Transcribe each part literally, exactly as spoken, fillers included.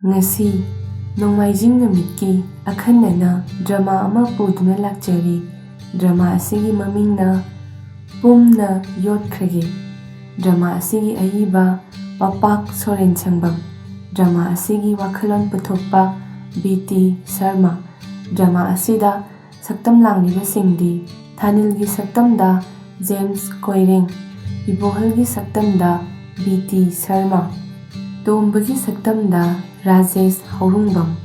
ꯉꯁꯤ ꯅꯣꯡꯃꯥꯏꯖꯤꯡ ꯅꯨꯃꯤꯠꯀꯤ ꯑꯈꯟꯅꯅ ꯗ꯭ꯔꯃꯥ ꯑꯃ ꯄꯨꯗꯨꯅ ꯂꯥꯛꯆꯔꯤ꯫ ꯗ꯭ꯔꯃꯥ ꯑꯁꯤꯒꯤ ꯃꯃꯤꯡꯅ ꯄꯨꯝꯅ ꯌꯣꯠꯈ꯭ꯔꯒꯦ꯫ ꯗ꯭ꯔꯃꯥ ꯑꯁꯤꯒꯤ ꯑꯏꯕ ꯄꯥꯄꯥꯛ ꯁꯣꯔꯦꯟ ꯁꯪꯕꯝ꯫ ꯗ꯭ꯔꯃꯥ ꯑꯁꯤꯒꯤ ꯋꯥꯈꯜꯂꯣꯟ ꯄꯨꯊꯣꯛꯄ ꯕꯤ ꯇꯤ ꯁꯔꯃ꯫ ꯗ꯭ꯔꯃꯥ ꯑꯁꯤꯗ ꯁꯛꯇꯝ ꯂꯥꯡꯂꯤꯕꯁꯤꯡꯗꯤ ꯊꯥꯅꯤꯜꯒꯤ ꯁꯛꯇꯝꯗ ꯖꯦꯝꯁ ꯀꯣꯏꯔꯦꯡ, ꯏꯕꯣꯍꯜꯒꯤ ꯁꯛꯇꯝꯗ ꯕꯤ ꯇꯤ ꯁꯔꯃ, ꯇꯣꯝꯕꯒꯤ ꯁꯛꯇꯝꯗ ꯔꯥꯖꯦꯁ ꯍꯧꯔꯨꯡꯕꯝ,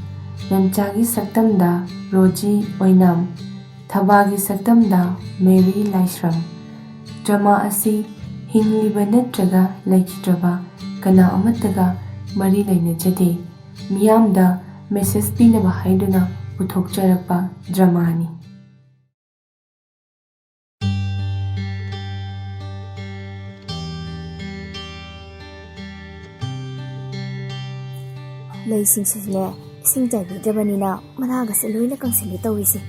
ꯅꯟꯆꯥꯒꯤ ꯁꯛꯇꯝꯗ ꯔꯣꯖꯤ ꯑꯣꯏꯅꯥꯝ, ꯊꯕꯥꯒꯤ ꯁꯛꯇꯝꯗ ꯃꯦꯔꯤ ꯂꯥꯏꯁ꯭ꯔꯝ꯫ ꯗ꯭ꯔꯃꯥ ꯑꯁꯤ ꯍꯤꯡꯂꯤꯕ ꯅꯠꯇ꯭ꯔꯒ ꯂꯩꯈꯤꯗ꯭ꯔꯕ ꯀꯅꯥ ꯑꯃꯠꯇꯒ ꯃꯔꯤ ꯂꯩꯅꯖꯗꯦ꯫ ꯃꯤꯌꯥꯝꯗ ꯃꯦꯁꯦꯖ ꯄꯤꯅꯕ ꯍꯥꯏꯗꯨꯅ ꯄꯨꯊꯣꯛꯆꯔꯛꯄ ꯗ꯭ꯔꯃꯥꯅꯤ꯫ ꯂꯩꯁꯤꯡꯁꯤꯁꯨꯅꯦ, ꯏꯁꯤꯡ ꯆꯥꯏꯕꯤꯗ꯭ꯔꯕꯅꯤꯅ ꯃꯅꯥꯒꯁꯦ ꯂꯣꯏꯅ ꯀꯪꯁꯤꯜꯂꯦ ꯇꯧꯔꯤꯁꯦ꯫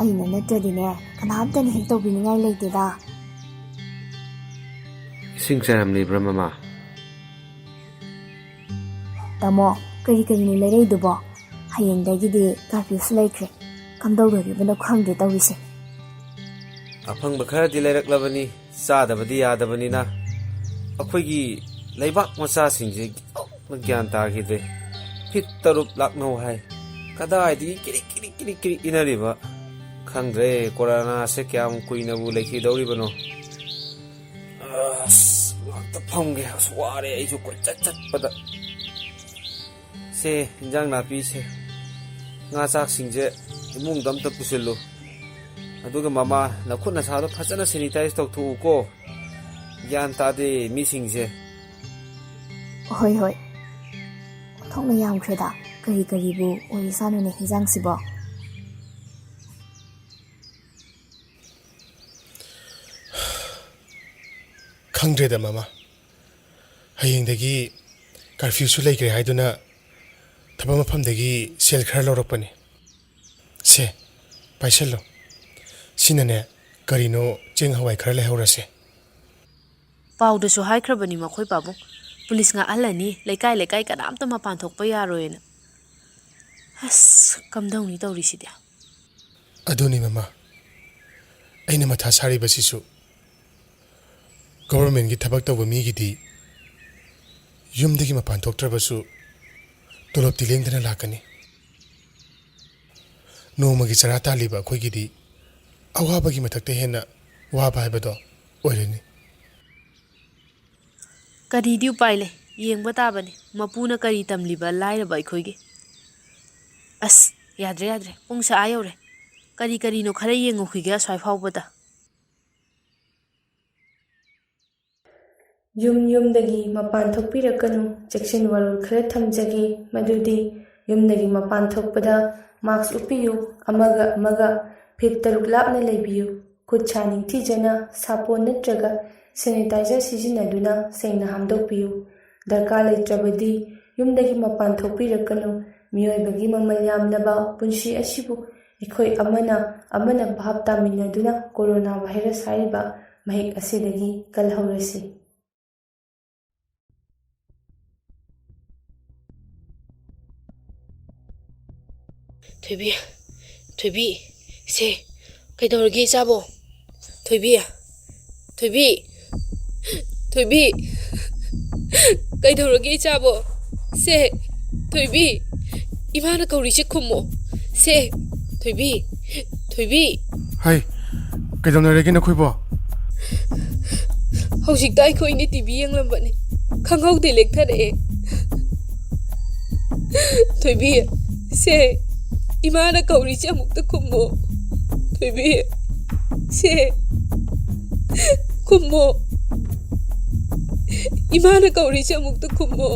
ꯑꯩꯅ ꯅꯠꯇ꯭ꯔꯗꯤꯅꯦ, ꯀꯅꯥꯝꯇꯅ ꯍꯦꯛ ꯇꯧꯕꯤꯅꯤꯡꯉꯥꯏ ꯂꯩꯇꯦꯗ꯫ ꯏꯁꯤꯡ ꯆꯥꯏꯔꯝꯂꯤꯕ꯭ꯔꯥ, ꯃꯃꯥ? ꯇꯥꯃꯣ, ꯀꯔꯤ ꯀꯔꯤꯅꯣ ꯂꯩꯔꯛꯏꯗꯨꯕꯣ? ꯍꯌꯦꯡꯗꯒꯤꯗꯤ ꯀꯥꯔꯐ꯭ꯌꯨꯁꯨ ꯂꯩꯈ꯭ꯔꯦ꯫ ꯀꯝꯗꯧꯗꯣꯔꯤꯕꯅꯣ ꯈꯪꯗꯦ ꯇꯧꯔꯤꯁꯦ꯫ ꯑꯐꯪꯕ ꯈꯔꯗꯤ ꯂꯩꯔꯛꯂꯕꯅꯤ, ꯆꯥꯗꯕꯗꯤ ꯌꯥꯗꯕꯅꯤꯅ꯫ ꯑꯩꯈꯣꯏꯒꯤ ꯂꯩꯕꯥꯛ ꯃꯆꯥꯁꯤꯡꯁꯦ ꯒ꯭ꯌꯥꯟ ꯇꯥꯈꯤꯗ꯭ꯔꯦ꯫ ꯐꯤꯠ ꯇꯔꯨꯛ ꯂꯥꯛꯅꯧ ꯍꯥꯏ, ꯀꯗꯥꯏꯗꯒꯤ ꯀꯤꯔꯤꯛ ꯀꯤꯔꯤꯛ ꯀꯤꯔꯤꯛ ꯀꯤꯔꯤꯛ ꯏꯟꯅꯔꯤꯕ? ꯈꯪꯗ꯭ꯔꯦ, ꯀꯣꯔꯣꯅꯥꯁꯦ ꯀꯌꯥꯝ ꯀꯨꯏꯅꯕꯨ ꯂꯩꯈꯤꯗꯧꯔꯤꯕꯅꯣ꯫ ꯑꯁ, ꯉꯥꯛꯇ ꯐꯝꯒꯦ꯫ ꯑꯁ, ꯋꯥꯔꯦ ꯑꯩꯁꯨ ꯀꯣꯏꯆꯠ ꯆꯠꯄꯗ꯫ ꯁꯦ, ꯏꯟꯖꯥꯡ ꯅꯥꯄꯤꯁꯦ, ꯉꯥ ꯆꯥꯛꯁꯤꯡꯁꯦ ꯏꯃꯨꯡꯗ ꯑꯝꯇ ꯄꯨꯁꯤꯜꯂꯨ꯫ ꯑꯗꯨꯒ ꯃꯃꯥ, ꯅꯈꯨꯠ ꯅꯁꯥꯗꯣ ꯐꯖꯅ ꯁꯦꯅꯤꯇꯥꯏꯁ ꯇꯧꯊꯣꯛꯎꯀꯣ꯫ ꯒ꯭ꯌꯥꯟ ꯇꯥꯗꯦ ꯃꯤꯁꯤꯡꯁꯦ꯫ ꯍꯣꯏ, ꯍꯣꯏ꯫ ꯑꯣꯟꯊꯣꯛꯅ ꯌꯥꯝꯈ꯭ꯔꯦꯗ꯫ ꯀꯔꯤ ꯀꯔꯤꯕꯨ ꯑꯣꯏꯔꯤꯖꯥꯠꯅꯣꯅꯦ ꯍꯤꯟꯖꯥꯡꯁꯤꯕꯣ? ꯈꯪꯗ꯭ꯔꯦꯗ, ꯃꯃꯥ꯫ ꯍꯌꯦꯡꯗꯒꯤ ꯀꯥꯔꯐ꯭ꯌꯨꯁꯨ ꯂꯩꯈ꯭ꯔꯦ ꯍꯥꯏꯗꯨꯅ ꯊꯕꯛ ꯃꯐꯝꯗꯒꯤ ꯁꯦꯜ ꯈꯔ ꯂꯧꯔꯛꯄꯅꯤ꯫ ꯁꯦ, ꯄꯥꯏꯁꯜꯂꯣ꯫ ꯁꯤꯅꯅꯦ, ꯀꯔꯤꯅꯣ, ꯆꯦꯡ ꯍꯋꯥꯏ ꯈꯔ ꯂꯩꯍꯧꯔꯁꯦ꯫ ꯄꯥꯎꯗꯁꯨ ꯍꯥꯏꯈ꯭ꯔꯕꯅꯤ ꯃꯈꯣꯏ ꯄꯥꯕꯨꯡ꯫ ꯄꯨꯂꯤꯁ ꯉꯥꯛꯍꯜꯂꯅꯤ, ꯂꯩꯀꯥꯏ ꯂꯩꯀꯥꯏ ꯀꯅꯥꯝꯇ ꯃꯄꯥꯟ ꯊꯣꯛꯄ ꯌꯥꯔꯣꯏꯅ꯫ ꯑꯁ, ꯀꯝꯗꯧꯅꯤ ꯇꯧꯔꯤꯁꯤꯗꯤ? ꯑꯗꯨꯅꯤ ꯃꯃꯥ, ꯑꯩꯅ ꯃꯊꯥ ꯁꯥꯔꯤꯕꯁꯤꯁꯨ꯫ ꯒꯣꯚꯔꯟꯃꯦꯟꯒꯤ ꯊꯕꯛ ꯇꯧꯕ ꯃꯤꯒꯤꯗꯤ ꯌꯨꯝꯗꯒꯤ ꯃꯄꯥꯟ ꯊꯣꯛꯇ꯭ꯔꯕꯁꯨ ꯇꯣꯂꯣꯞꯇꯤ ꯂꯦꯡꯗꯅ ꯂꯥꯛꯀꯅꯤ꯫ ꯅꯣꯡꯃꯒꯤ ꯆꯔꯥ ꯇꯥꯜꯂꯤꯕ ꯑꯩꯈꯣꯏꯒꯤꯗꯤ ꯑꯋꯥꯕꯒꯤ ꯃꯊꯛꯇ ꯍꯦꯟꯅ ꯋꯥꯕ ꯍꯥꯏꯕꯗꯣ ꯑꯣꯏꯔꯅꯤ꯫ ꯀꯔꯤꯗꯤ ꯎꯄꯥꯏ ꯂꯩ, ꯌꯦꯡꯕ ꯇꯥꯕꯅꯤ꯫ ꯃꯄꯨꯅ ꯀꯔꯤ ꯇꯝꯂꯤꯕ ꯂꯥꯏꯔꯕ ꯑꯩꯈꯣꯏꯒꯤ? ꯑꯁ, ꯌꯥꯗ꯭ꯔꯦ, ꯌꯥꯗ꯭ꯔꯦ, ꯄꯨꯡꯁꯦ ꯑꯥ ꯌꯧꯔꯦ꯫ ꯀꯔꯤ ꯀꯔꯤꯅꯣ ꯈꯔ ꯌꯦꯡꯉꯨꯈꯤꯒꯦ ꯑꯁ꯭ꯋꯥꯏ ꯐꯥꯎꯕꯗ꯫ ꯌꯨꯝ ꯌꯨꯝꯗꯒꯤ ꯃꯄꯥꯟ ꯊꯣꯛꯄꯤꯔꯛꯀꯅꯨ꯫ ꯆꯦꯛꯁꯤꯟ ꯋꯥꯔꯣꯜ ꯈꯔ ꯊꯝꯖꯒꯦ, ꯃꯗꯨꯗꯤ ꯌꯨꯝꯗꯒꯤ ꯃꯄꯥꯟ ꯊꯣꯛꯄꯗ ꯃꯥꯛꯁ ꯎꯞꯄꯤꯌꯨ, ꯑꯃꯒ ꯑꯃꯒ ꯐꯤꯠ ꯇꯔꯨꯛ ꯂꯥꯞꯅ ꯂꯩꯕꯤꯌꯨ, ꯈꯨꯠ ꯁꯥ ꯅꯤꯡꯊꯤꯖꯅ ꯁꯥꯄꯣꯟ ꯅꯠꯇ꯭ꯔꯒ ꯁꯦꯅꯤꯇꯥꯏꯖꯔ ꯁꯤꯖꯤꯟꯅꯗꯨꯅ ꯁꯦꯡꯅ ꯍꯥꯝꯗꯣꯛꯄꯤꯌꯨ꯫ ꯗꯔꯀꯥꯔ ꯂꯩꯇ꯭ꯔꯕꯗꯤ ꯌꯨꯝꯗꯒꯤ ꯃꯄꯥꯟ ꯊꯣꯛꯄꯤꯔꯛꯀꯅꯨ꯫ ꯃꯤꯑꯣꯏꯕꯒꯤ ꯃꯃꯜ ꯌꯥꯝꯂꯕ ꯄꯨꯟꯁꯤ ꯑꯁꯤꯕꯨ ꯑꯩꯈꯣꯏ ꯑꯃꯅ ꯑꯃꯅ ꯚꯥꯞ ꯇꯥꯃꯤꯟꯅꯗꯨꯅ ꯀꯣꯔꯣꯅꯥ ꯚꯥꯏꯔꯁ ꯍꯥꯏꯔꯤꯕ ꯃꯍꯤꯛ ꯑꯁꯤꯗꯒꯤ ꯀꯜꯍꯧꯔꯁꯤ꯫ ꯊꯣꯏꯕꯤ, ꯊꯣꯏꯕꯤ, ꯁꯦ, ꯀꯩꯗꯧꯔꯒꯦ ꯏꯆꯥꯕꯣ? ꯊꯣꯏꯕꯤ, ꯊꯣꯏꯕꯤ, ꯊꯣꯏꯕꯤ, ꯀꯩꯗꯧꯔꯒꯦ ꯏꯆꯥꯕꯣ? ꯁꯦ, ꯊꯣꯏꯕꯤ, ꯏꯃꯥꯅ ꯀꯧꯔꯤꯁꯦ ꯈꯨꯝꯃꯣ꯫ ꯁꯦ, ꯊꯣꯏꯕꯤ, ꯊꯣꯏꯕꯤ꯫ ꯍꯩ, ꯀꯩꯗꯧꯅꯔꯒꯦ ꯅꯈꯣꯏꯕꯣ? ꯍꯧꯖꯤꯛꯇ ꯑꯩꯈꯣꯏꯅꯤ ꯇꯤ ꯚꯤ ꯌꯦꯡꯂꯝꯕꯅꯤ, ꯈꯪꯍꯧꯗꯦ ꯂꯦꯛꯊꯔꯛꯑꯦ꯫ ꯊꯣꯏꯕꯤ, ꯁꯦ, ꯏꯃꯥꯅ ꯀꯧꯔꯤꯁꯦ ꯑꯃꯨꯛꯇ ꯈꯨꯝꯃꯣ꯫ ꯊꯣꯏꯕꯤ, ꯁꯦ, ꯈꯨꯝꯃꯣ꯫ ꯏꯃꯥꯅ ꯀꯧꯔꯤꯁꯦ ꯑꯃꯨꯛꯇ ꯈꯨꯝꯃꯣ꯫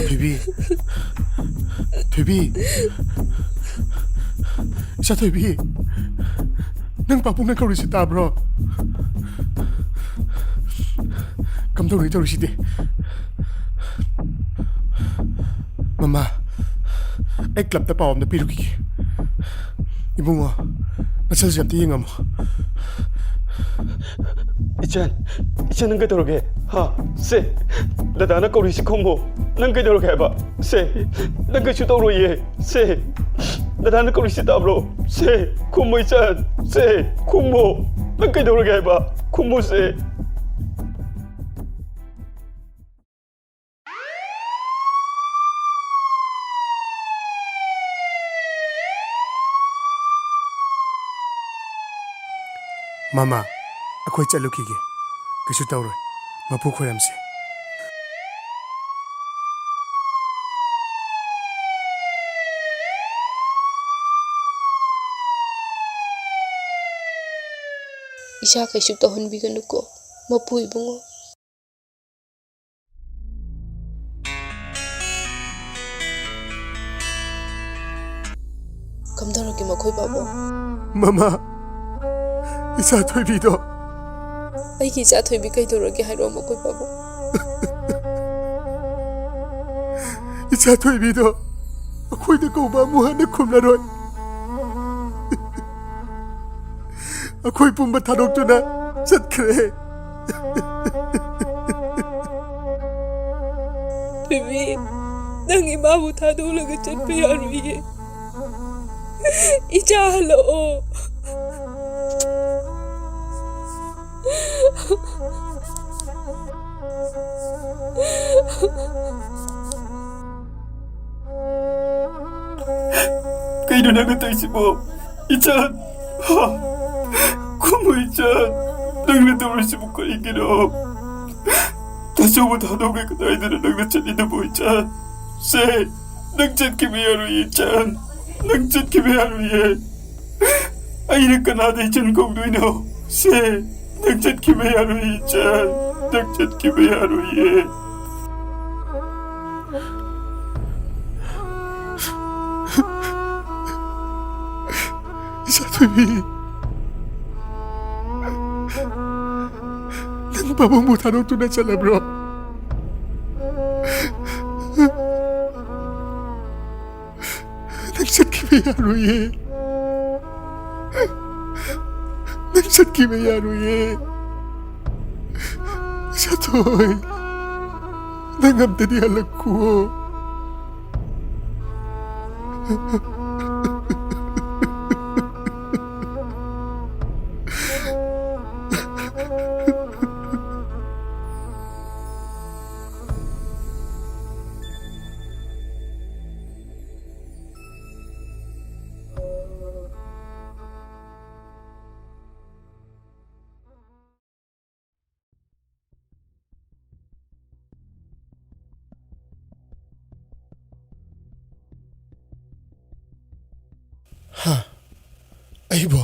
ꯊꯣꯏꯕꯤ, ꯊꯣꯏꯕꯤ, ꯏꯆꯥ ꯊꯣꯏꯕꯤ, ꯅꯪ ꯄꯥꯕꯨꯡꯅ ꯀꯧꯔꯤꯁꯤ ꯇꯥꯕ꯭ꯔꯣ? ꯀꯝꯗꯧꯔꯤ ꯇꯧꯔꯤꯁꯤꯗꯤ? ꯃꯃꯥ, ꯑꯩ ꯀ꯭ꯂꯕꯇ ꯄꯥꯎ ꯑꯝꯇ ꯄꯤꯔꯨꯈꯤꯒꯦ꯫ ꯏꯕꯨꯡꯉꯣ, ꯅꯆꯜꯁꯦ ꯑꯝꯇ ꯌꯦꯡꯉꯝꯃꯣ꯫ ꯏꯆꯟ, ꯏꯆꯟ, ꯅꯪ ꯀꯩꯗꯧꯔꯒꯦ? ꯍꯥ? ꯁꯦ, ꯗꯗꯥꯅ ꯀꯧꯔꯤꯁꯤ ꯈꯨꯝꯃꯣ꯫ ꯅꯪ ꯀꯩꯗꯧꯔꯒꯦ ꯍꯥꯏꯕ? ꯁꯦ, ꯅꯪ ꯀꯩꯁꯨ ꯇꯧꯔꯣꯏꯌꯦ꯫ ꯁꯦ, ꯗꯗꯥꯅ ꯀꯧꯔꯤꯁꯤ ꯇꯥꯕ꯭ꯔꯣ? ꯁꯦ, ꯈꯨꯝꯃꯣ ꯏꯆꯟ꯫ ꯁꯦ, ꯈꯨꯝꯃꯣ꯫ ꯅꯪ ꯀꯩꯗꯧꯔꯒꯦ ꯍꯥꯏꯕ? ꯈꯨꯝꯃꯣ ꯁꯦ꯫ ꯃꯃꯥ, ꯑꯩꯈꯣꯏ ꯆꯠꯂꯨꯈꯤꯒꯦ꯫ ꯀꯩꯁꯨ ꯇꯧꯔꯣꯏ꯫ ꯃꯄꯨ ꯈꯣꯏꯔꯝꯁꯤ꯫ ꯏꯁꯥ ꯀꯩꯁꯨ ꯇꯧꯍꯟꯕꯤꯒꯅꯨꯀꯣ, ꯃꯄꯨ ꯏꯕꯨꯡꯉꯣ꯫ ꯀꯝꯗꯧꯔꯒꯦ ꯃꯈꯣꯏ ꯄꯥꯕꯨꯡ? ꯃꯃꯥ, ꯏꯆꯥ ꯊꯣꯏꯕꯤꯗꯣ꯫ ꯑꯩꯒꯤ ꯏꯆꯥ ꯊꯣꯏꯕꯤ ꯀꯩꯗꯧꯔꯒꯦ ꯍꯥꯏꯔꯣ ꯃꯈꯣꯏ ꯄꯥꯕꯨꯡ? ꯏꯆꯥ ꯊꯣꯏꯕꯤꯗꯣ ꯑꯩꯈꯣꯏꯅ ꯀꯧꯕ ꯑꯃꯨꯛ ꯍꯟꯅ ꯈꯨꯝꯂꯔꯣꯏ꯫ ꯑꯩꯈꯣꯏ ꯄꯨꯝꯕ ꯊꯥꯗꯣꯛꯇꯨꯅ ꯆꯠꯈ꯭ꯔꯦ꯫ ꯊꯣꯏꯕꯤ, ꯅꯪ ꯏꯃꯥꯕꯨ ꯊꯥꯗꯣꯛꯂꯒ ꯆꯠꯄ ꯌꯥꯔꯣꯏꯌꯦ꯫ ꯏꯆꯥ ꯍꯜꯂꯛꯑꯣ꯫ ꯀꯩꯅꯣ ꯅꯪꯅ ꯇꯧꯔꯤꯁꯤꯕꯣ? ꯏꯆꯟ! ꯍꯥ? ꯈꯨꯝꯃꯨ ꯏꯆꯟ! ꯅꯪꯅ ꯇꯧꯔꯤꯁꯤꯕꯨ ꯀꯔꯤꯒꯤꯅꯣ? ꯇꯥꯆꯧꯕꯨ ꯊꯥꯗꯣꯛꯈ꯭ꯔꯦ ꯀꯗꯥꯏꯗꯅꯣ ꯅꯪꯅ ꯆꯠꯂꯤꯗꯨꯕꯨ ꯏꯆꯟ? ꯁꯦ, ꯅꯪ ꯆꯠꯈꯤꯕ ꯌꯥꯔꯣꯏꯌꯦ ꯏꯆꯟ! ꯅꯪ ꯆꯠꯈꯤꯕ ꯌꯥꯔꯣꯏꯌꯦ! ꯑꯩꯅ ꯀꯅꯥꯗ ꯏꯆꯟ ꯀꯧꯗꯣꯏꯅꯣ? ꯁꯦ, ꯅꯪ ꯆꯠꯈꯤꯕ ꯌꯥꯔꯣꯏꯌꯦ ꯏꯆꯟ! ꯅꯪ ꯆꯠꯈꯤꯕ ꯌꯥꯔꯣꯏꯌꯦ! ꯏꯆꯥꯊꯣꯏꯕꯤ, ꯅꯪ ꯄꯥꯕꯨꯡꯕꯨ ꯊꯥꯗꯣꯛꯇꯨꯅ ꯆꯠꯂꯕ꯭ꯔꯣ? ꯅꯪ ꯆꯠꯈꯤꯕ ꯌꯥꯔꯣꯏꯌꯦ꯫ ꯅꯪ ꯆꯠꯈꯤꯕ ꯌꯥꯔꯣꯏꯌꯦ꯫ ꯍꯣꯏ, ꯅꯪ ꯑꯝꯇꯗꯤ ꯍꯜꯂꯛꯈꯨꯑꯣ꯫ ꯍꯥ? ꯑꯩꯕꯨ?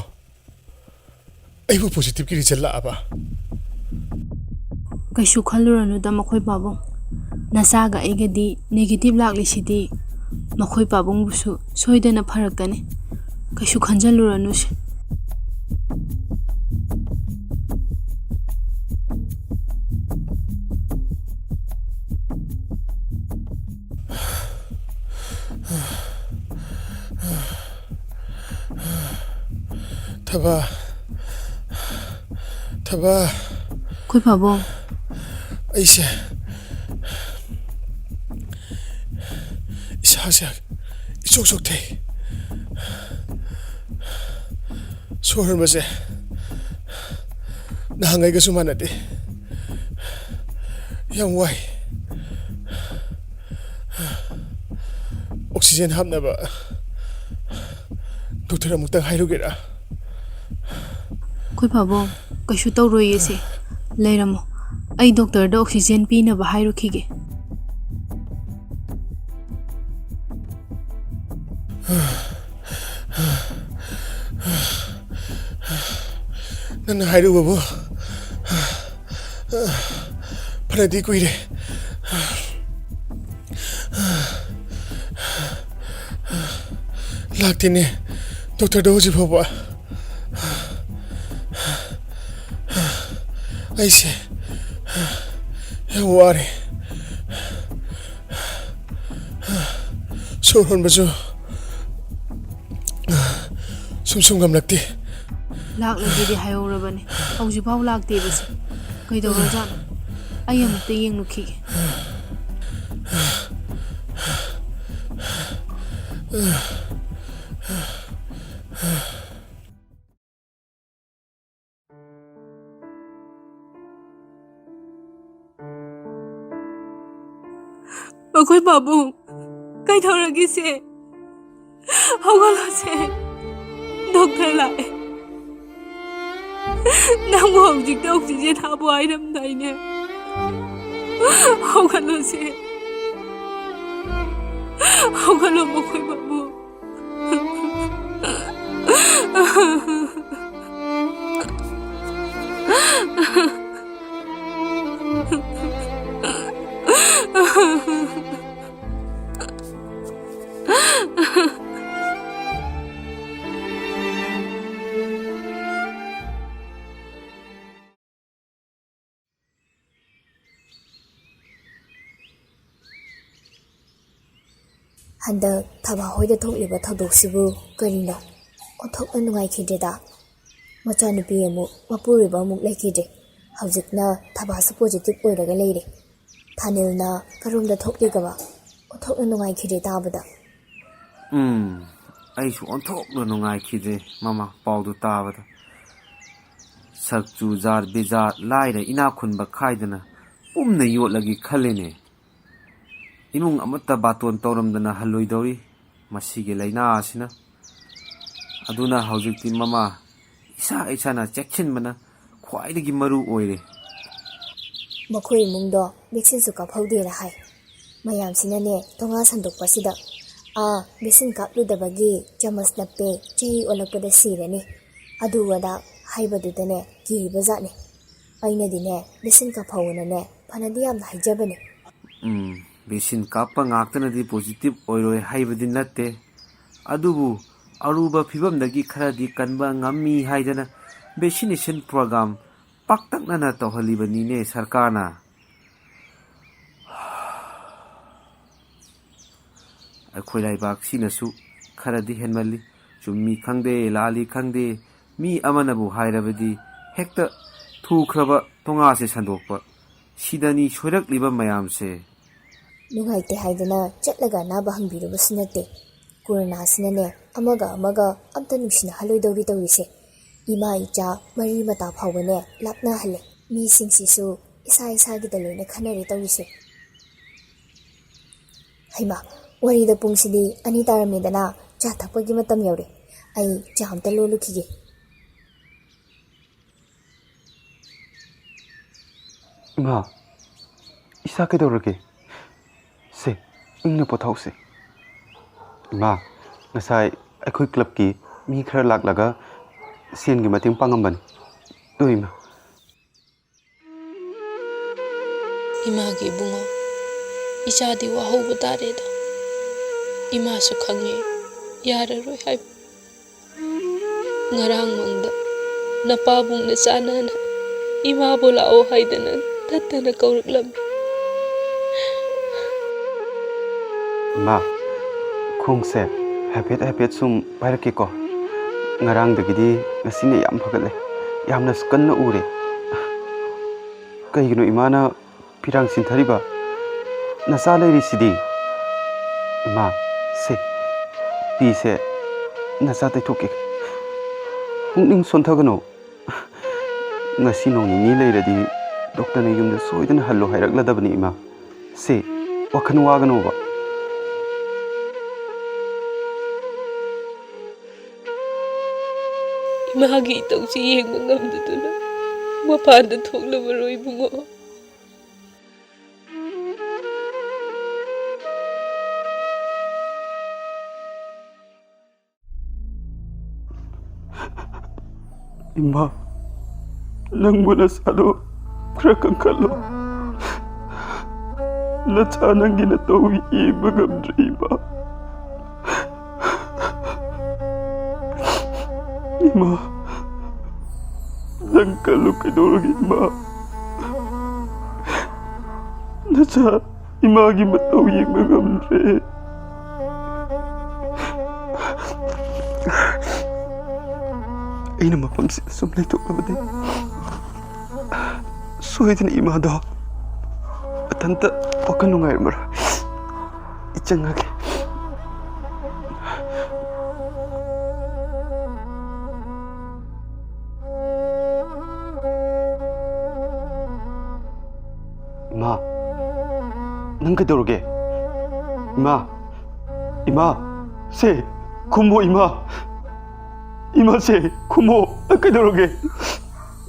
ꯑꯩꯕꯨ positive ꯀꯤ result ꯂꯥꯛꯑꯕ? ꯀꯩꯁꯨ ꯈꯜꯂꯨꯔꯅꯨꯗ ꯃꯈꯣꯏ ꯄꯥꯕꯨꯡ꯫ ꯅꯆꯥꯒ ꯑꯩꯒꯗꯤ negative ꯂꯥꯛꯂꯤꯁꯤꯗꯤ ꯃꯈꯣꯏ ꯄꯥꯕꯨꯡꯕꯨꯁꯨ ꯁꯣꯏꯗꯅ ꯐꯔꯛꯀꯅꯤ꯫ ꯀꯩꯁꯨ ꯈꯟꯖꯜꯂꯨꯔꯅꯨꯁꯦ꯫ ꯊꯕ, ꯊꯕ꯫ ꯑꯩꯈꯣꯏ ꯄꯥꯕꯨꯡ꯫ ꯑꯩꯁꯦ ꯏꯁꯥꯁꯦ ꯏꯆꯣꯛ ꯆꯣꯛꯊꯩ꯫ ꯁꯣꯔ ꯍꯣꯟꯕꯁꯦ ꯅꯍꯥꯟꯉꯩꯒꯁꯨ ꯃꯥꯟꯅꯗꯦ꯫ ꯌꯥꯝ ꯋꯥꯏ꯫ Oxygen ꯍꯥꯞꯅꯕ doctor ꯑꯃꯨꯛꯇꯪ ꯍꯥꯏꯔꯨꯒꯦꯔꯥ? ꯑꯩꯈꯣꯏ ꯄꯥꯕꯨꯡ, ꯀꯩꯁꯨ ꯇꯧꯔꯣꯏꯌꯦ ꯁꯦ꯫ ꯂꯩꯔꯝꯃꯣ, ꯑꯩ doctor ꯗ oxygen ꯄꯤꯅꯕ ꯍꯥꯏꯔꯨꯈꯤꯒꯦ꯫ ꯅꯪꯅ ꯍꯥꯏꯔꯨꯕꯕꯨ ꯐꯅꯗꯤ ꯀꯨꯏꯔꯦ꯫ ꯂꯥꯛꯇꯦꯅꯦ doctor ꯗꯣ ꯍꯧꯖꯤꯛ ꯐꯥꯎꯕ꯫ ꯑꯩꯁꯦ ꯌꯥꯝ ꯋꯥꯔꯦ꯫ ꯁꯣꯔ ꯍꯣꯟꯕꯁꯨ ꯁꯨꯝ ꯁꯨꯝ ꯉꯝꯂꯛꯇꯦ꯫ ꯂꯥꯛꯂꯒꯦꯗꯤ ꯍꯥꯏꯍꯧꯔꯕꯅꯤ, ꯍꯧꯖꯤꯛꯐꯥꯎ ꯂꯥꯛꯇꯦꯕꯁꯦ꯫ ꯀꯩꯗꯧꯔꯖꯥꯠꯅꯣ? ꯑꯩ ꯑꯃꯨꯛꯇ ꯌꯦꯡꯂꯨꯈꯤꯒꯦ꯫ ꯃꯈꯣꯏ ꯄꯥꯕꯨꯡ, ꯀꯩꯗꯧꯔꯒꯦꯁꯦ? ꯍꯧꯒꯠꯂꯣꯁꯦ꯫ ꯗꯣꯛꯇꯔ ꯂꯥꯛꯑꯦ꯫ ꯅꯪꯕꯨ ꯍꯧꯖꯤꯛꯇ ꯑꯣꯛꯁꯤꯖꯦꯟ ꯍꯥꯞꯄꯣ ꯍꯥꯏꯔꯝꯗꯥꯏꯅꯦ? ꯍꯧꯒꯠꯂꯣꯁꯦ꯫ ꯍꯧꯒꯠꯂꯣ ꯃꯈꯣꯏ ꯄꯥꯕꯨꯡ꯫ ꯍꯟꯗꯛ ꯊꯕꯥ ꯍꯣꯏꯗ ꯊꯣꯛꯂꯤꯕ ꯊꯧꯗꯣꯛꯁꯤꯕꯨ ꯀꯔꯤꯅꯣ? ꯑꯣꯟꯊꯣꯛꯅ ꯅꯨꯡꯉꯥꯏꯈꯤꯗ꯭ꯔꯦꯗ꯫ ꯃꯆꯥꯅꯨꯄꯤ ꯑꯃꯨꯛ, ꯃꯄꯨꯔꯣꯏꯕ ꯑꯃꯨꯛ ꯂꯩꯈꯤꯗ꯭ꯔꯦ꯫ ꯍꯧꯖꯤꯛꯅ ꯊꯕꯥꯁꯨ ꯄꯣꯖꯤꯇꯤꯚ ꯑꯣꯏꯔꯒ ꯂꯩꯔꯦ꯫ ꯊꯥꯅꯤꯜꯅ ꯀꯔꯣꯝꯗ ꯊꯣꯛꯂꯤꯒꯕ? ꯑꯣꯟꯊꯣꯛꯅ ꯅꯨꯡꯉꯥꯏꯈꯤꯗ꯭ꯔꯦ ꯇꯥꯕꯗ꯫ ꯎꯝ, ꯑꯩꯁꯨ ꯑꯣꯟꯊꯣꯛꯅ ꯅꯨꯡꯉꯥꯏꯈꯤꯗ꯭ꯔꯦ, ꯃꯃꯥ, ꯄꯥꯎꯗꯨ ꯇꯥꯕꯗ꯫ ꯁꯛ ꯆꯨꯖꯥꯠ ꯕꯤꯖꯥꯠ ꯂꯥꯏꯔ ꯏꯅꯥꯛ ꯈꯨꯟꯕ ꯈꯥꯏꯗꯅ ꯄꯨꯝꯅ ꯌꯣꯠꯂꯒꯦ ꯈꯜꯂꯤꯅꯦ꯫ ꯏꯃꯨꯡ ꯑꯃꯠꯇ ꯕꯥꯇꯣꯟ ꯇꯧꯔꯝꯗꯅ ꯍꯜꯂꯣꯏꯗꯧꯔꯤ ꯃꯁꯤꯒꯤ ꯂꯥꯏꯅꯥ ꯑꯁꯤꯅ꯫ ꯑꯗꯨꯅ ꯍꯧꯖꯤꯛꯇꯤ, ꯃꯃꯥ, ꯏꯁꯥ ꯏꯁꯥꯅ ꯆꯦꯛꯁꯤꯟꯕꯅ ꯈ꯭ꯋꯥꯏꯗꯒꯤ ꯃꯔꯨ ꯑꯣꯏꯔꯦ꯫ ꯃꯈꯣꯏ ꯏꯃꯨꯡꯗꯣ ꯚꯦꯛꯁꯤꯟꯁꯨ ꯀꯥꯞꯍꯧꯗꯦꯅ ꯍꯥꯏ꯫ ꯃꯌꯥꯝꯁꯤꯅꯅꯦ, ꯊꯣꯡꯒꯥ ꯁꯟꯗꯣꯛꯄꯁꯤꯗ, "ꯑꯥ, ꯚꯦꯛꯁꯤꯟ ꯀꯥꯞꯂꯨꯗꯕꯒꯤ ꯆꯃꯁ ꯅꯞꯄꯦ, ꯆꯍꯤ ꯑꯣꯜꯂꯛꯄꯗ ꯁꯤꯔꯅꯤ", ꯑꯗꯨ ꯑꯗꯥ ꯍꯥꯏꯕꯗꯨꯗꯅꯦ, ꯀꯤꯔꯤꯕ ꯖꯥꯠꯅꯤ꯫ ꯑꯩꯅꯗꯤꯅꯦ, ꯚꯦꯛꯁꯤꯟ ꯀꯥꯞꯍꯧꯅꯅꯦ, ꯐꯅꯗꯤ ꯌꯥꯝꯅ ꯍꯥꯏꯖꯕꯅꯦ꯫ ꯎꯝ, ꯚꯦꯛꯁꯤꯟ ꯀꯥꯞꯄ ꯉꯥꯛꯇꯅꯗꯤ ꯄꯣꯖꯤꯇꯤꯚ ꯑꯣꯏꯔꯣꯏ ꯍꯥꯏꯕꯗꯤ ꯅꯠꯇꯦ, ꯑꯗꯨꯕꯨ ꯑꯔꯨꯕ ꯐꯤꯕꯝꯗꯒꯤ ꯈꯔꯗꯤ ꯀꯟꯕ ꯉꯝꯃꯤ ꯍꯥꯏꯗꯅ ꯚꯦꯛꯁꯤꯅꯦꯁꯟ ꯄ꯭ꯔꯣꯒ꯭ꯔꯥꯝ ꯄꯥꯛꯇꯛꯅꯅ ꯇꯧꯍꯜꯂꯤꯕꯅꯤꯅꯦ ꯁꯔꯀꯥꯔꯅ꯫ ꯑꯩꯈꯣꯏ ꯂꯩꯕꯥꯛꯁꯤꯅꯁꯨ ꯈꯔꯗꯤ ꯍꯦꯟꯃꯜꯂꯤ꯫ ꯆꯨꯝꯃꯤ ꯈꯪꯗꯦ, ꯂꯥꯜꯂꯤ ꯈꯪꯗꯦ, ꯃꯤ ꯑꯃꯅꯕꯨ ꯍꯥꯏꯔꯕꯗꯤ ꯍꯦꯛꯇ ꯊꯨꯈ꯭ꯔꯕ ꯊꯣꯡꯒꯥꯁꯦ ꯁꯟꯗꯣꯛꯄ꯫ ꯁꯤꯗꯅꯤ ꯁꯣꯏꯔꯛꯂꯤꯕ ꯃꯌꯥꯝꯁꯦ꯫ ꯅꯨꯡꯉꯥꯏꯇꯦ ꯍꯥꯏꯗꯅ ꯆꯠꯂꯒ ꯑꯅꯥꯕ ꯍꯪꯕꯤꯔꯨꯕꯁꯨ ꯅꯠꯇꯦ꯫ ꯀꯣꯔꯣꯅꯥꯁꯤꯅꯅꯦ ꯑꯃꯒ ꯑꯃꯒ ꯑꯝꯇ ꯅꯨꯡꯁꯤꯅꯍꯜꯂꯣꯏꯗꯧꯔꯤ ꯇꯧꯔꯤꯁꯦ꯫ ꯏꯃꯥ ꯏꯆꯥ ꯃꯔꯤ ꯃꯇꯥ ꯐꯥꯎꯕꯅꯦ ꯂꯥꯞꯅꯍꯜꯂꯦ꯫ ꯃꯤꯁꯤꯡꯁꯤꯁꯨ ꯏꯁꯥ ꯏꯁꯥꯒꯤꯗ ꯂꯣꯏꯅ ꯈꯟꯅꯔꯦ ꯇꯧꯔꯤꯁꯦ꯫ ꯍꯩꯃꯥ, ꯋꯥꯔꯤꯗ ꯄꯨꯡꯁꯤꯗꯤ ꯑꯅꯤ ꯇꯥꯔꯝꯃꯦꯗꯅ, ꯆꯥ ꯊꯛꯄꯒꯤ ꯃꯇꯝ ꯌꯧꯔꯦ꯫ ꯑꯩ ꯆꯥ ꯑꯝꯇ ꯂꯣꯜꯂꯨꯈꯤꯒꯦ꯫ ꯏꯃꯥ, ꯏꯁꯥ ꯀꯩꯗꯧꯔꯒꯦ? ꯁꯦ, ꯏꯪꯅ ꯄꯣꯊꯥꯎꯁꯦ꯫ ꯏꯃꯥ, ꯉꯁꯥꯏ ꯑꯩꯈꯣꯏ ꯀ꯭ꯂꯕꯀꯤ ꯃꯤ ꯈꯔ ꯂꯥꯛꯂꯒ ꯁꯦꯟꯒꯤ ꯃꯇꯦꯡ ꯄꯥꯡꯉꯝꯕꯅꯤ꯫ ꯇꯨ ꯏꯃꯥ꯫ ꯏꯃꯥꯒꯤ ꯏꯕꯨꯡꯉꯣ, ꯏꯆꯥꯗꯤ ꯋꯥꯍꯧꯕ ꯇꯥꯔꯦꯗ꯫ ꯏꯃꯥꯁꯨ ꯈꯪꯉꯦ, ꯌꯥꯔꯔꯣꯏ ꯍꯥꯏꯕ꯫ ꯉꯔꯥꯡ ꯃꯪꯗ ꯅꯄꯥꯕꯨꯡꯅ ꯆꯥꯟꯅꯅ ꯏꯃꯥꯕꯨ ꯂꯥꯛꯑꯣ ꯍꯥꯏꯗꯅ ꯇꯠꯇꯅ ꯀꯧꯔꯛꯂꯝꯃꯤ꯫ ꯏꯃꯥ, ꯈꯣꯡꯁꯦ ꯍꯥꯏꯐꯦꯠ ꯍꯥꯏꯐꯦꯠ ꯁꯨꯝ ꯄꯥꯏꯔꯛꯀꯦꯀꯣ꯫ ꯉꯔꯥꯡꯗꯒꯤꯗꯤ ꯉꯁꯤꯅ ꯌꯥꯝ ꯐꯒꯠꯂꯦ꯫ ꯌꯥꯝꯅꯁꯨ ꯀꯟꯅ ꯎꯔꯦ꯫ ꯀꯩꯒꯤꯅꯣ ꯏꯃꯥꯅ ꯐꯤꯔꯥꯡ ꯁꯤꯟꯊꯔꯤꯕ? ꯅꯆꯥ ꯂꯩꯔꯤꯁꯤꯗꯤ꯫ ꯏꯃꯥ, ꯁꯦ, ꯄꯤꯁꯦ ꯅꯆꯥ ꯇꯩꯊꯣꯛꯀꯦ꯫ ꯄꯨꯛꯅꯤꯡ ꯁꯣꯟꯊꯒꯅꯨ꯫ ꯉꯁꯤ ꯅꯣꯡ ꯅꯤꯅꯤ ꯂꯩꯔꯗꯤ ꯗꯣꯛꯇꯔꯅ ꯌꯨꯝꯗ ꯁꯣꯏꯗꯅ ꯍꯜꯂꯨ ꯍꯥꯏꯔꯛꯂꯗꯕꯅꯤ ꯏꯃꯥ꯫ ꯁꯦ, ꯋꯥꯈꯜ ꯋꯥꯒꯅꯣꯕ꯫ ꯏꯃꯥꯒꯤ ꯏꯇꯧꯁꯤ ꯌꯦꯡꯕ ꯉꯝꯗꯗꯨꯅ ꯃꯄꯥꯟꯗ ꯊꯣꯛꯂꯕꯔꯣ ꯏꯕꯨꯡꯉꯣ? ꯏꯃꯥ, ꯅꯪꯕꯨ ꯅꯁꯥꯗꯣ ꯈꯔ ꯀꯟꯈꯠꯂꯣ꯫ ꯅꯆꯥ ꯅꯪꯒꯤ ꯅꯇꯧ ꯌꯦꯡꯕ ꯉꯝꯗ꯭ꯔꯦ ꯏꯃꯥ꯫ ꯏꯃꯥ, ꯅꯪ ꯀꯜꯂꯨ ꯀꯩꯗꯧꯔꯒꯦ ꯏꯃꯥ? ꯅꯆꯥ ꯏꯃꯥꯒꯤ ꯃꯇꯧ ꯌꯦꯡꯕ ꯉꯝꯗ꯭ꯔꯦ꯫ ꯑꯩꯅ ꯃꯐꯝꯁꯤꯗ ꯁꯨꯝ ꯂꯩꯊꯣꯛꯂꯕꯗꯤ ꯁꯣꯏꯗꯅ ꯏꯃꯥꯗꯣ ꯑꯝꯇ ꯋꯥꯈꯜ ꯅꯨꯡꯉꯥꯏꯔꯝꯃꯔꯣꯏ꯫ ꯑꯩ ꯆꯪꯉꯒꯦ꯫ ꯏꯃꯥ, ꯅꯪ ꯀꯩꯗꯧꯔꯒꯦ? ꯏꯃꯥ, ꯏꯃꯥ, ꯁꯦ, ꯈꯨꯝꯃꯣ ꯏꯃꯥ꯫ ꯏꯃꯥ, ꯁꯦ, ꯈꯨꯝꯃꯣ꯫ ꯅꯪ ꯀꯩꯗꯧꯔꯒꯦ?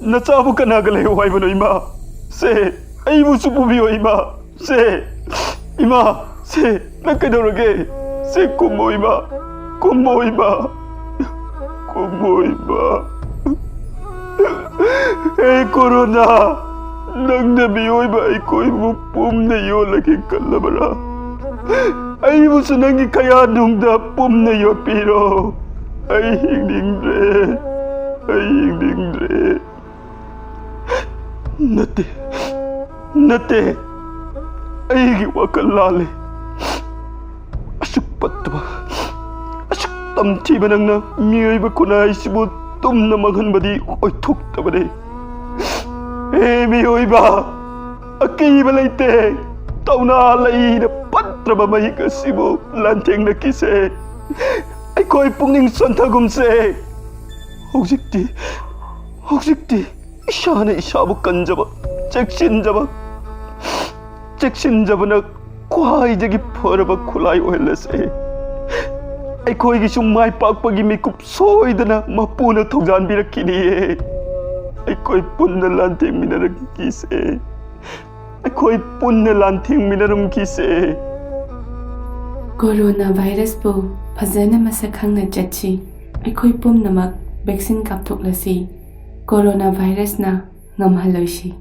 ꯅꯆꯥꯕꯨ ꯀꯅꯥꯒ ꯂꯩꯌꯣ ꯍꯥꯏꯕꯅꯣ ꯏꯃꯥ? ꯁꯦ, ꯑꯩꯕꯨꯁꯨ ꯄꯨꯕꯤꯌꯣ ꯏꯃꯥ꯫ ꯁꯦ, ꯏꯃꯥ, ꯁꯦ, ꯅꯪ ꯀꯩꯗꯧꯔꯒꯦ? ꯁꯦ, ꯈꯨꯝꯃꯣ ꯏꯃꯥ꯫ ꯈꯨꯝꯃꯣ ꯏꯃꯥ꯫ ꯈꯨꯝꯃꯣ ꯏꯃꯥ꯫ ꯍꯦ ꯀꯣꯔꯣꯅꯥ, ꯅꯪꯅ ꯃꯤꯑꯣꯏꯕ ꯑꯩꯈꯣꯏꯕꯨ ꯄꯨꯝꯅ ꯌꯣꯜꯂꯒꯦ ꯈꯜꯂꯕꯔꯥ? ꯑꯩꯕꯨꯁꯨ ꯅꯪꯒꯤ ꯀꯌꯥꯅꯨꯡꯗ ꯄꯨꯝꯅ ꯌꯣꯠꯄꯤꯔꯣ꯫ ꯑꯩ ꯍꯤꯡꯅꯤꯡꯗ꯭ꯔꯦ꯫ ꯑꯩ ꯍꯤꯡꯅꯤꯡꯗ꯭ꯔꯦ꯫ ꯅꯠꯇꯦ, ꯅꯠꯇꯦ꯫ ꯑꯩꯒꯤ ꯋꯥꯈꯜ ꯂꯥꯜꯂꯦ꯫ ꯑꯁꯨꯛ ꯐꯠꯇꯕ, ꯑꯁꯨꯛ ꯇꯝꯊꯤꯕ ꯅꯪꯅ ꯃꯤꯑꯣꯏꯕ ꯈꯨꯟꯅꯥꯏꯁꯤꯕꯨ ꯇꯨꯝꯅ ꯃꯥꯡꯍꯟꯕꯗꯤ ꯑꯣꯏꯊꯣꯛꯇꯕꯅꯤ꯫ ꯍꯦ ꯃꯤꯑꯣꯏꯕ, ꯑꯀꯤꯕ ꯂꯩꯇꯦ꯫ ꯊꯧꯅꯥ ꯂꯩꯅ ꯐꯠꯇ꯭ꯔꯕ ꯃꯍꯤꯛ ꯑꯁꯤꯕꯨ ꯂꯥꯟꯊꯦꯡꯅꯈꯤꯁꯦ꯫ ꯑꯩꯈꯣꯏ ꯄꯨꯛꯅꯤꯡ ꯁꯣꯟꯊꯒꯨꯝꯁꯦ꯫ ꯍꯧꯖꯤꯛꯇꯤ, ꯍꯧꯖꯤꯛꯇꯤ ꯏꯁꯥꯅ ꯏꯁꯥꯕꯨ ꯀꯟꯖꯕ, ꯆꯦꯛꯁꯤꯟꯖꯕ, ꯆꯦꯛꯁꯤꯟꯖꯕꯅ ꯈ꯭ꯋꯥꯏꯗꯒꯤ ꯐꯔꯕ ꯈꯨꯠꯂꯥꯏ ꯑꯣꯏꯍꯜꯂꯁꯦ꯫ ꯑꯩꯈꯣꯏꯒꯤꯁꯨ ꯃꯥꯏ ꯄꯥꯛꯄꯒꯤ ꯃꯤꯀꯨꯞ ꯁꯣꯏꯗꯅ ꯃꯄꯨꯅ ꯊꯧꯖꯥꯟꯕꯤꯔꯛꯈꯤꯅꯤꯌꯦ꯫ ꯑꯩꯈꯣꯏ ꯄꯨꯟꯅ ꯂꯥꯟꯊꯦꯡꯃꯤꯟꯅꯔꯛꯈꯤꯁꯦ꯫ ꯑꯩꯈꯣꯏ ꯄꯨꯟꯅ ꯂꯥꯟꯊꯦꯡꯃꯤꯟꯅꯔꯝꯈꯤꯁꯦ꯫ ꯀꯣꯔꯣꯅꯥ ꯚꯥꯏꯔꯁꯄꯨ ꯐꯖꯅ ꯃꯁꯛ ꯈꯪꯅ ꯆꯠꯁꯤ꯫ ꯑꯩꯈꯣꯏ ꯄꯨꯝꯅꯃꯛ ꯚꯦꯛꯁꯤꯟ ꯀꯥꯞꯊꯣꯛꯂꯁꯤ꯫ ꯀꯣꯔꯣꯅꯥ ꯚꯥꯏꯔꯁꯅ ꯉꯝꯍꯜꯂꯣꯏꯁꯤ꯫